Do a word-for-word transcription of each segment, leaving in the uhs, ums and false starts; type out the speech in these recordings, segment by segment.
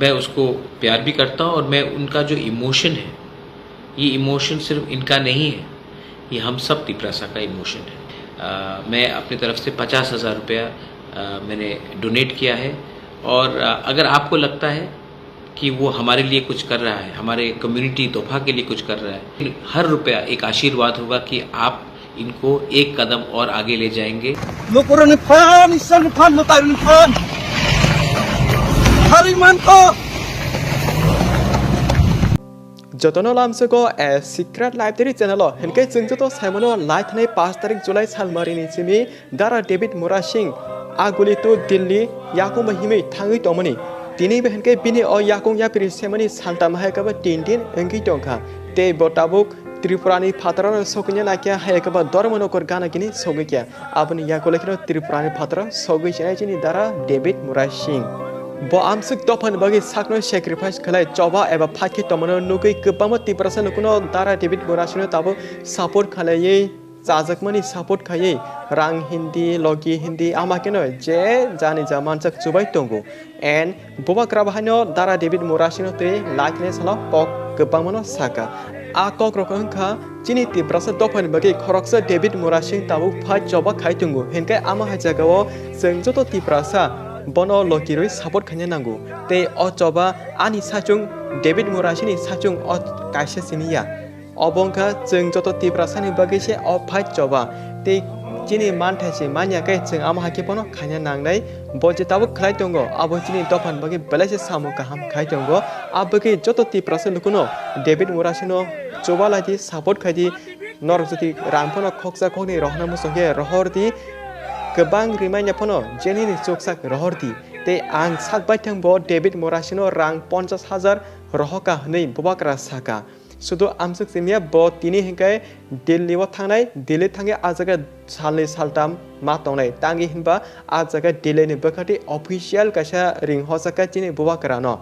मैं उसको प्यार भी करता हूँ और मैं उनका जो इमोशन है, ये इमोशन सिर्फ इनका नहीं है, ये हम सब तिपरासा का इमोशन है। अ, मैं अपनी तरफ से पचास हज़ार रुपया, अ, मैंने डोनेट किया है। और, अ, अगर आपको लगता है कि वो हमारे लिए कुछ कर रहा है, हमारे कम्युनिटी दोफा के लिए कुछ कर रहा है, हर रुपया एक आशीर्वाद होगा कि आप इनको एक कदम और आगे ले जाएंगे। Lukurokni phan, Israilni phan, mwtairokni phan. Harwi mankho. Jotono lamsoko a secret library channel o hinkhe chwng joto saimano lai thanai pash tarik July salmarini simi Dara David Murasing Aguli to Delhi yakung bai himwi thangwi tongmani. Tini bai hinkhe bini o yakung yapri semani saltam hai khe bo tin din wngwi tongkha. Tei bo tabuk Tripurani phatarano sokwinya naikhe hai khe bo Dharmanagar gana gini sogwi khe. Aboni yagulo kheno Tripurani phataro sogwi chenai chini Dara David Murasing. Bo amswk dophani bagwi sakno sacrifice khlai choba eba phaikhe tongmano nugwi kwbangma Tiprasa lukuno Dara David Murasingno tabuk support khlaiwi chajakmani support khaiwi rang hindi, logi hindi, ama kheno je jani ja manjak chubai tongo. And Bubagra bahaino Dara David Murasingno twi laikhne salo kok kwbangmano saka. A kok rok wngkha chini Tiprasa dophani bagwi khoroksa David Murasing tabuk phai choba khai tongo. Hinkhe ama hai jagao chwng joto Tiprasa bono lokirwi support khaina nango. Tei o choba ani sachung David Murasingni sachung o kaisa simi ya. Obo wngkha chwng joto Tiprasani bagwi se o fight choba. Tei chini manthai se manya khe chwng amo hai khe bono khaina nangnai. Bo je tabuk khlai tongo, abo chini dophani bagwi belai se samung kaham khai tongo. Aboni bagwi joto Tiprasa lukuno David Murasingno choba laidi, support khaidi. Norok jodi rang phano khoksa khoknwi rohorna muchung khe rohordi. Kwbang rwmani phano je nini chuksak rohordi. Tei ang sak baithang bo David Murasingno rang ponchash hajar rohorkha hwnwi Bubagra saka. Sudu amswk simiya bo tini hinkhe Delhi o thangnai, Delhi thangwi a jaga salnwi saltam ma tongnai. Tangwi hinba a jaga Delhi ni bwkhati official kaisa ring hojakha chini Bubagrano.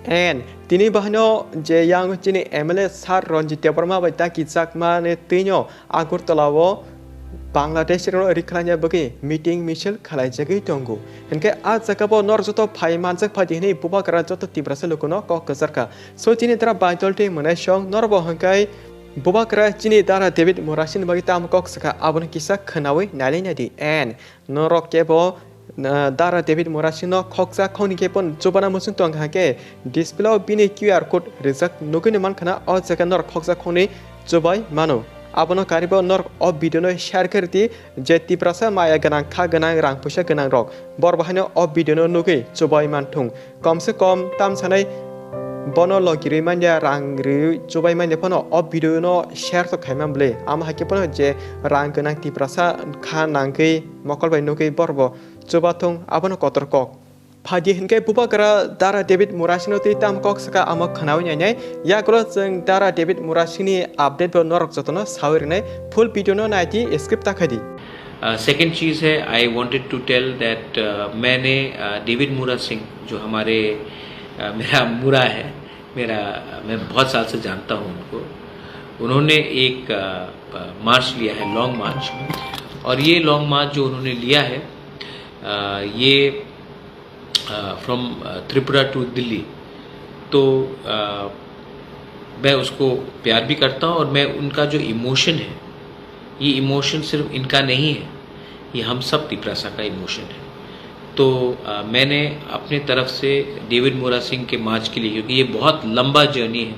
And tini bahaino je yang chini M L A Sir Ranjit Debbarma bai ta kijakmani twino Agartala o Bangladesh rokno rikhlaina bagwi meeting misil khwlaijagwi tongo. Hinkhe a jaga bo norok joto phai manjak phaidi hwnwi Bubagra joto Tiprasa lukuno kok kwcharkha. So chini dara baidol tei mwnaisong norok bo hwnkhai Bubagra chini dara David Murasing bagwi tamo kok sakha abono kisa khwnawi nailai naidi. And norok kebo, uh, dara David Murasingno khoksa khoknwi khe pon chubana muchung tong kha khe display o bini Q R code rijak nugwino mankha na o jaga norok khoksa khoknwi chubai mano. Abono karibo norok o video no share khe rwdi je Tiprasa maya gwnang kha gwnang rang puisa gwnang rok bor bahaino o video no nugwi chubai manthung. Kom se kom tamsanai bono logi rwi manya rang rwi chubai manya phano o video no share to khaimang bwle. Amo hai khe phano je rang gwnang Tiprasa kha nangwi mokol bai nugwi borbo chubathung abono kotor kok. Phaidi hinkhe Bubagra dara David Murasingno twi tam kok saka amo khwnawi nainai. Yagulo chwng dara David Murasingni update bo norok jotono sawi rwnai. Full video no naidi, skip ta khaidi. Second चीज़ है, I wanted to tell that मैंने David Mura Singh, जो हमारे मेरा मुरा है, मेरा मैं बहुत साल से जानता हूँ उनको। उन्होंने एक मार्च लिया है, लॉन्ग मार्च। और ये लॉन्ग मार्च जो उन्होंने लिया है, ये फ्रॉम त्रिपुरा टू दिल्ली। तो मैं उसको प्यार भी करता हूँ और मैं उनका जो इमोशन है, ये इमोशन सिर्फ इनका नहीं है, ये हम सब तिपरासा का इमोशन है। तो मैंने अपने तरफ से डेविड मोरा सिंह के मार्च के लिए, क्योंकि ये बहुत लंबा जर्नी है,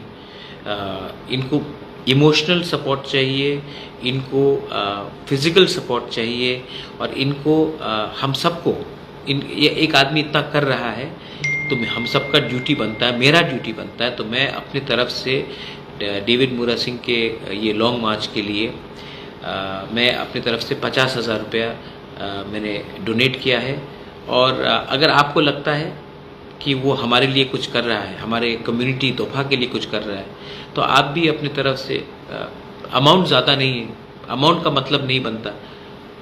इनको इमोशनल सपोर्ट चाहिए, इनको फिजिकल सपोर्ट चाहिए और इनको हम सबको इन ये एक आदमी इतना कर रहा है, तो मैं हम सबका ड्यूटी बनता है, मेरा ड्यूटी बनता है। तो मैं अपनी तरफ से डेविड मोरा सिंह के ये लॉन्ग मार्च के लिए मैं अपनी तरफ से पचास हज़ार रुपया मैंने डोनेट किया है। और अगर आपको लगता है कि वो हमारे लिए कुछ कर रहा है, हमारे कम्युनिटी दोफा के लिए कुछ कर रहा है, तो आप भी अपनी तरफ से, अमाउंट ज़्यादा नहीं है, अमाउंट का मतलब नहीं बनता,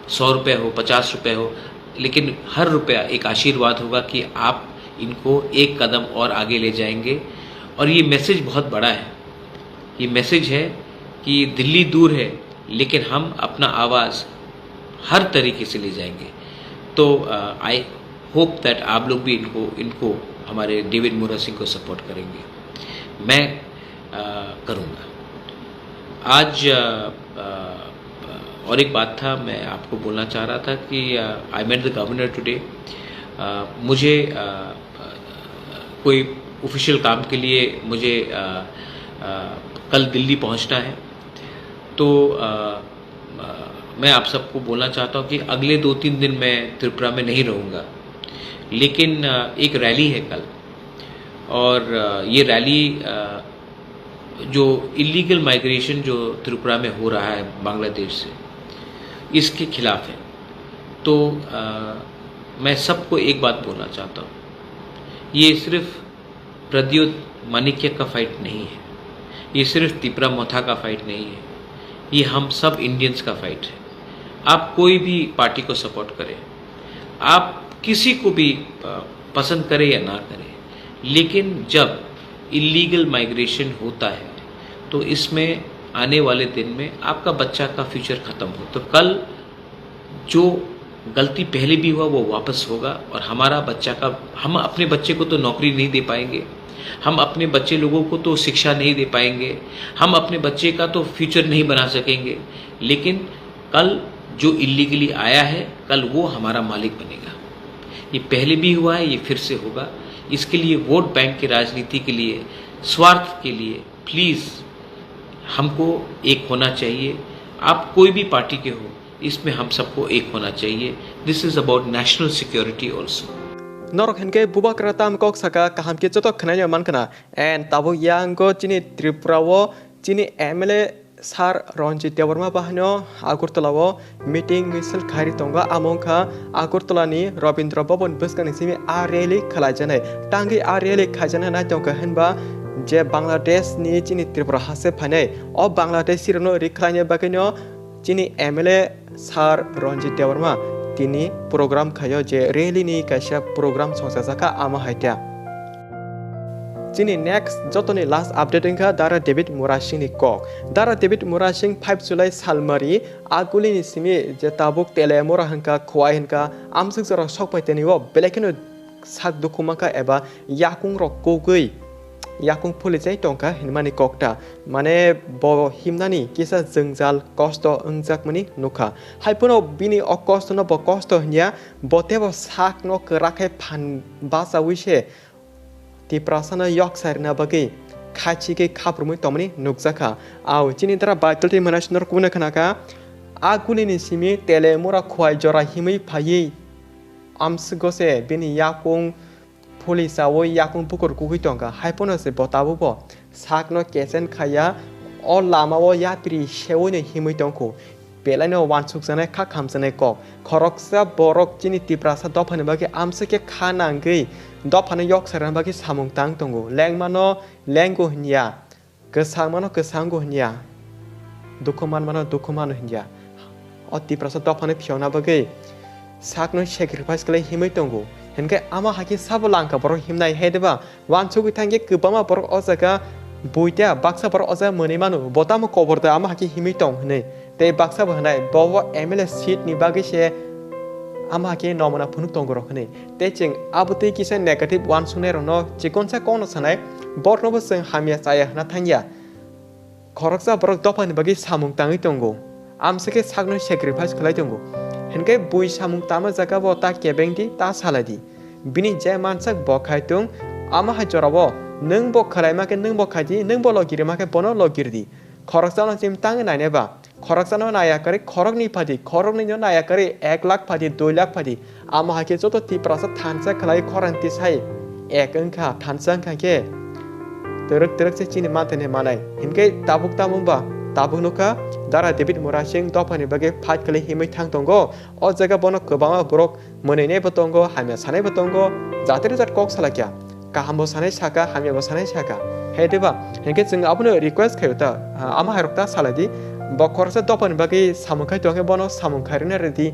सौ रुपये हो, पचास रुपये हो, लेकिन हर रुपया एक आशीर्वाद होगा कि आप इनको एक कदम और आगे ले जाएंगे। और ये मैसेज बहुत बड़ा है। ये मैसेज है कि दिल्ली दूर है, लेकिन हम अपना आवाज़ हर तरीके से ले जाएंगे। तो आई होप दैट आप लोग भी इनको इनको हमारे डेविड मोरा सिंह को सपोर्ट करेंगे। मैं अ, करूँगा। आज अ, अ, और एक बात था, मैं आपको बोलना चाह रहा था कि I met the governor today. मुझे अ, अ, कोई ऑफिशियल काम के लिए मुझे अ, अ, कल दिल्ली पहुंचना है। तो अ, अ, मैं आप सबको बोलना चाहता हूँ कि अगले दो तीन दिन मैं त्रिपुरा में नहीं रहूँगा, लेकिन अ, एक रैली है कल। और अ, ये रैली अ, जो इलीगल माइग्रेशन जो त्रिपुरा में हो रहा है बांग्लादेश से, इसके खिलाफ है। तो अ, मैं सबको एक बात बोलना चाहता हूँ, ये सिर्फ प्रद्युत मानिक्य का फाइट नहीं है, ये सिर्फ तिपरा मोथा का फाइट नहीं है, ये हम सब इंडियंस का फाइट है। आप कोई भी पार्टी को सपोर्ट करें, आप किसी को भी अ, पसंद करें या ना करें, लेकिन जब इलीगल माइग्रेशन होता है तो इसमें आने वाले दिन में आपका बच्चा का फ्यूचर ख़त्म हो। तो कल जो गलती पहले भी हुआ वो वापस होगा, और हमारा बच्चा का, हम अपने बच्चे को तो नौकरी नहीं दे पाएंगे, हम अपने बच्चे लोगों को तो शिक्षा नहीं दे पाएंगे, हम अपने बच्चे का तो फ्यूचर नहीं बना सकेंगे, लेकिन कल जो इलीगली आया है, कल वो हमारा मालिक बनेगा। ये पहले भी हुआ है, ये फिर से होगा। इसके लिए वोट बैंक की राजनीति के लिए, स्वार्थ के लिए प्लीज हमको एक होना चाहिए। आप कोई भी पार्टी के हो, इसमें हम सबको एक होना चाहिए। This is about national security also. Norok hinkhe bubakra tam kok saka kaham khe joto khwnai mankha na. And tabuk yango chini Tripura o chini M L A Sir Ranjit Debbarma bahai no Agartala o meeting misil khairi tongo, amo wngkha Agartala ni Rabindra Bhavan bwskang ni simi a rally khlaijaknai. Tangwi a rally khaijaknai nai tongkha hinba je Bangladesh ni chini Tripura haste phainai, o Bangladeshi rokno ri khlaina bagwi no chini M L A Sir Ranjit Debbarma tini program khaio je rally ni kaisa program songchajakha amo hai ta. Chini next jotoni last update wngkha Dara David Murasing ni kok. Dara David Murasing five July salmari a guli ni simi je tabuk Teliamura hinka, Khowai hinka, amswk jora sokpai tini o belai kheno sak dukhu mankha eba yakung rok kugwi yakung phulijai tongkha hinmani kokta. Mane bo himnani kisa jwngjal kosto wngjakmani nukha. Haiphano bini o kostono bo kosto hinya, bo teibo sakno kwrak khe phan bachaui se Tiprasano yoksai rwna bagwi khachigwi khaprumwi tongmani nukjakha. Au chini dara Baitul tei Manasinor kubuna khnakha, a gulini simi Teliamura Khowai jora himwi phaiwi amswgo se bini yakung phuli chaui yakung bukur kugwi tongkha. Haiphano se bo tabukbo sakno kechen khaiya, o lamao yapri seoino himwi tongkhu. Belaino uansukjaknai kha khamjaknai kok. Khoroksa borok chini Tiprasa dophani bagwi amswk khe kha nangwi dophano yoksai rwna bagwi samung tang tongo. Lengmano lengo hinya, kwchangmano kwchango hinya, dukhu manmano dukhu mano hinya. O Tiprasa dophano phiyokna bagwi sakno sacrifice khlai himwi tongo. Hinkhe ama hakhe sabo langkha borok himnai hai diba? Uansugwi thangkhe kwbangma borok o jaga buita, baksa borok o jaga mwnwi mano, bo tamo kobor da ama hakhe himwi tong hwnwi. Tei baksa bo hwnai, bo o M L A seat ni bagwi se ama hakhe nomona phunuk tongo rok hwnwi. Tei chwng abo twi kisa negative uansuknai rokno chikonsa kokno sanai, borokno bo chwng hamya chaya hwna thangya. Khoroksa borok dophani bagwi samung tangwi tongo, amswk khe sakno sacrifice khlai tongo. Hinkhe bui samung tangma jaga bo ta kebeng di, ta salai di. Bini je mansak bo khai tong, ama hai jorao nwng bo khlaima khe nwng bo khai di, nwng bo logirima khe bono logir di. Khoroksano chim tangwi nainai ba, khoroksano naiya kwrwi khoroknwi pha di, khoroknwino naiya kwrwi ek lakh pha di, dui lakh pha di. Amo hai khe joto Tiprasa thansa khlai khorang tisai ek wngkha, thansa wngkha khe twrwk twrwk se chini manthani manai. Hinkhe tabuk tamo wngba? Tabuk nukha Dara David Murasing dophani bagwi fight khlai himwi thang tongo. O jaga bono kwbangma borok mwnwinai bo tongo, hamya sanai bo tongo, jatero jat kok salakya. Kaham bo sanai saka, hamya bo sanai saka. Hai diba? Hinkhe chwng abono request khaio ta, amo hai rok ta salai di. Bo khoroksa dophani bagwi samung khai tongkhe bono samung khairina rwdi.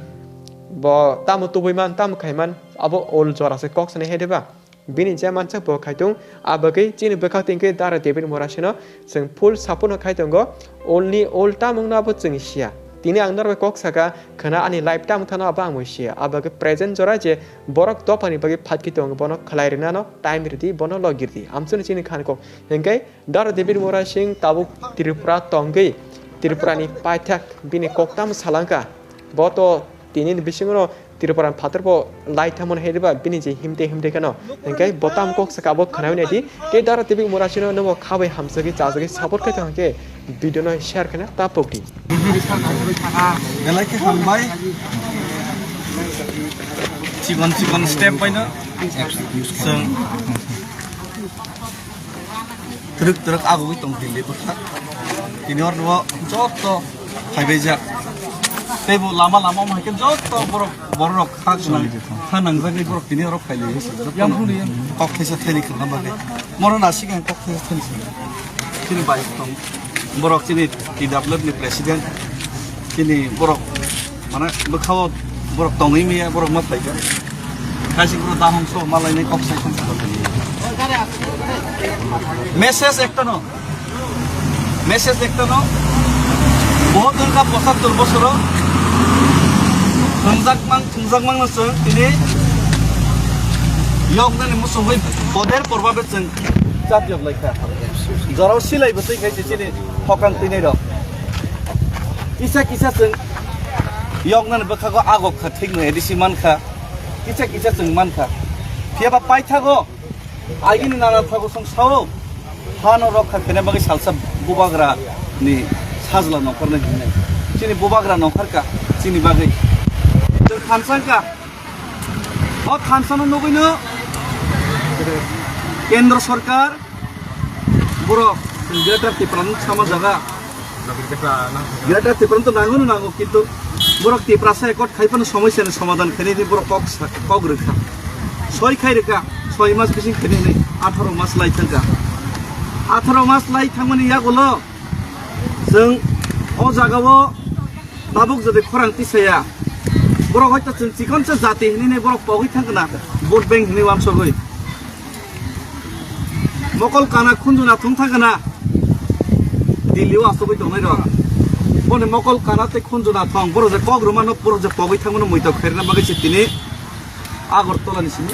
Bo tamo tubui man, tamo khai man, abo ol jora se kok sanai hai diba? Bini je mansak bo khai tong, a bagwi chini bwkhak tingkhe Dara David Murasino chwng full support no khai tongo, ol ni ol tamung no abo chwng sia. Tini ang norok bai kok saka, khwna ani life tamo thano abo ang bai sia. Abo khe present jora je borok dophani bagwi phatki tongo, bono khlai rwnano time ridi, bono logi ridi. Amsuni chini khan kok. Hinkhe Dara David Murasing tabuk Tripura tongwi Tripurani paithak bini kok tamo salangka. Bo to tini ni bisingo Tripura ni phatar bo lai thamon hai riba bini je himte himte kano. Hinkhe bo tam kok saka bo khnawi nai di. Ke Dara T V Murasino nobo khabai hamsagwi chajagwi support khai tong khe video no share khna ta pok di. Belai khe hambai. Chikon chikon step bai no. Chwng. Twrwk twrwk agugwi tong phili bwkha. Tini oro joto phaibaijak. Tei bo lama lama wng hai khe joto borok, borok rok kha gwnang, kha nangjagwi borok tini oro phai lai. Joto kok thaisa thaini khwlwkna bagwi. Moro nasik ang kok thaisa thaini simi. Chini bai tong. Borok chini T W F ni president. Chini borok Mane bwkhao borok tongwi maya, borok ma phaikha. Kaisa borok dahong so malai nai kok sai thang. Message ekta no. Message ekta no. Bo Durga pochattor bosoro thwngjak mang, thwngjak mang no chwng tini yoknani muchungwi boder porba be chwng chat yok lai kha. Jorao silai bo twi khai chini hokang twi nai rok. Kisa kisa chwng Yoknani bwkhago agok kha, thikno A D C man kha, kisa kisa chwng man kha. Phiya ba paithago, agini nana thago chwng sao, hano rok kha khaina bagwi salsa bubagra ni sajla nongkhornai hinwi. Chini bubagra nongkhor kha, chini bagwi. Chwng thansa wngkha, o thansano nugwino Kendra Sarkar, Borok Greater Tipraland sama jaga. Greater Tipraland to nango no nango, kintu borok Tiprasa accord khai phano somosyani somadhan khainai di borok kok sa-, kok rwkha. Soi khai rwkha, soi mas bising khainai hinwi atharo mas lai thangkha. Atharo mas lai thangmani yagulo chwng o jagao tabuk jodi khorang tisaya, borok hoito chwng chikonsa jati hinwi borok pogwi thangkha na, vote bank hinwi wansogwi. Mokol kana khunju na thung thang kana. Delhi o asogwi tongnai rok. Boni mokol kana tei khunju na thong. Borok je kok rwmano, borok je pogwi thangmano muitok khairina bagwi se tini Agartala ni simi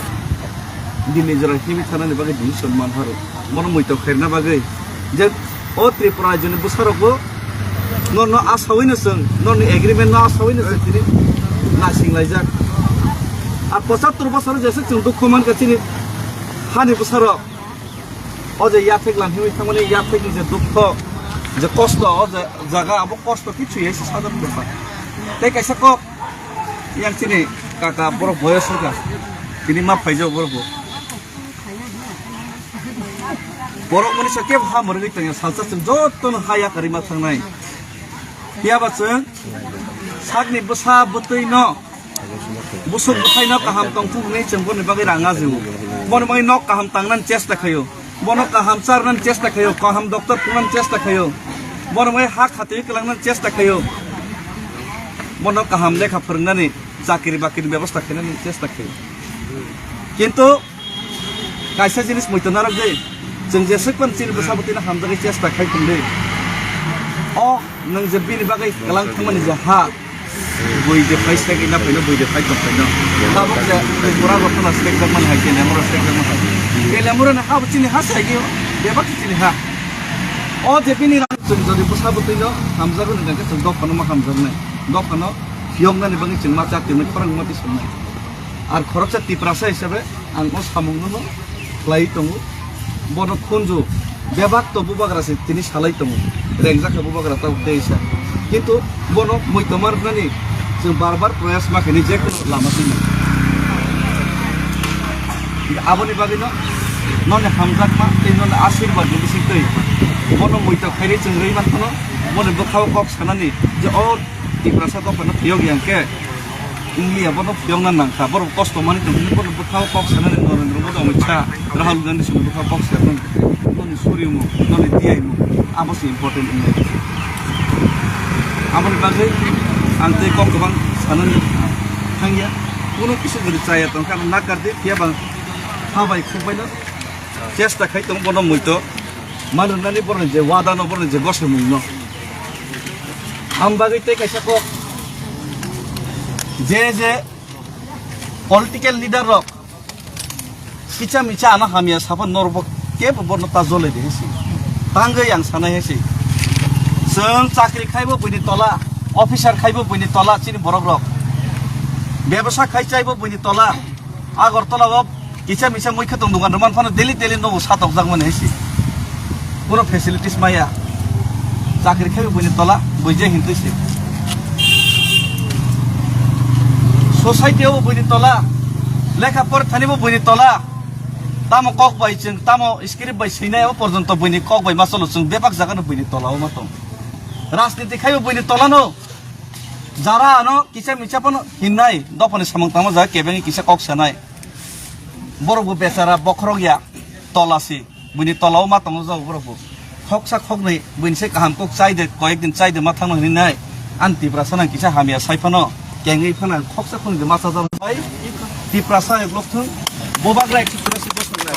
Delhi jora himwi thanani bagwi decision man haro. Bono muitok khairina bagwi je o Tripura rajyoni bwsarokbo Norno asawino chwng, norni agreement no asawino chwng tini nasing laijak. Ar pochattor bosor jesa chwng dukhu mankha chini hani bwsarok. O je yathek lam himwi thangmani yathekni je dukho, je kosto, o je jaga abo kosto kichu ya se sadok bwkha. Tei kaisa kok yang chini kaka borok boyos wngkha. Tini ma phaijak borok bo. Borok mani sa kebo ha mwrwgwi tongya, salsa chwng jotono ha yakarwi ma thangnai. Phiya ba chwng sakni bwsa bwtwi no, busuk bwthai no kaham tongthok hwnwi chwng boni bagwi rang ajiu. Boni bagwi nok kaham tangnani chesta khaio. Bono kaham charnani chesta khaio, kaham doctor phungnani chesta khaio. Boni bagwi ha khatwi kwlangnani chesta khaio. Bono kaham lekha phwrwngnani, chakri bakri bebosta khainani chesta khaio. Kintu Kaisa jinis muitu narwk di. Chwng jeswk pan chini bwsa bwtwi no hamjagwi chesta khai tong di. O nwng je bini bagwi kwlang thangmani je ha, bui je phai sek ina phaino, bui je phai tong phaino. Tabuk je bura rok no sek jak mani hai, kele mura sek jak mani hai. Kele mura ni ha bo chini ha sai di, bebak chini ha. O je bini rang chwng jodi bwsa bwtwi no hamjago ni khe chwng dophano ma hamjaknai. Dophano phiyoknani bagwi chwng ma chak twi khorang ma tisongnai. Ar khoroksa Tiprasa hisabe ang o samungno no khlai tongo. Bono khunju bebak to bubagra se tini salai tongo. Rengjak khe bubagra tabuk tei sa. Kintu bono muitu ma rwnani chwng bar bar proyas ma khaini je kono lama twi. Aboni bagwi no noni hamjakma tei noni asirwad ni bising twi bono muitu khairi chwng rwi man phano boni bwkhao kok sanani je o Tiprasa dophano phiyok yang khe. India bono phiyokna nangkha, borok kosto manwi tongmani, bono bwkhao kok sanani Narendra Modi, Amit Shah, Rahul Gandhi sini bwkhao kok sanani. Noni surimu, noni diaimu, abo se important wngya. Aboni bagwi ang tei kok kwbang sanani thangya. Kuno kisa jodi chaya tongkha, ano nakar di, phiya bang ha bai khuk bai no chesta khai tong bono muitu. Manrwnani boroni je wada no, boroni je gosomung no. Ang bagwi tei kaisa kok, je je political leader rok kicha micha ano hamya sapan norok bo kebo borno ta jole de hisi. Tangwi ang sanai hisi. Chwng chakri khaibo buini tola, officer khaibo buini tola chini borok rok. Bebasa khai chaibo buini tola. Agartala o kisa misa mui khe tong dukan rwman phano daily daily nogo satokjak mani hai se. Bono facilities maya. Chakri khai buini tola, bui je hintwi se. Society o buini tola, lekha porthani bo buini tola. Tamo kok bai chwng, tamo script bai swinai o porjonto buini kok bai ma cholo chwng bebak jaga no buini tola o ma tong. Rajniti khai buini tola no. Jara ano kisa misa phano hinnai, dophani samung tangma jaga kebengwi kisa kok sanai. Borok bo bechara bokhorok ya, tola si, buini tola o ma tongo jao borok bo. Khoksa khoknwi buini se kaham kok chai de, koyek din chai de ma thangno hinnai. An Tiprasa nang kisa hamya sai phano, kengwi phano khoksa khoknwi ma chajak bai. Tiprasa ek lok thung, bobak rai Tiprasa bosong rai.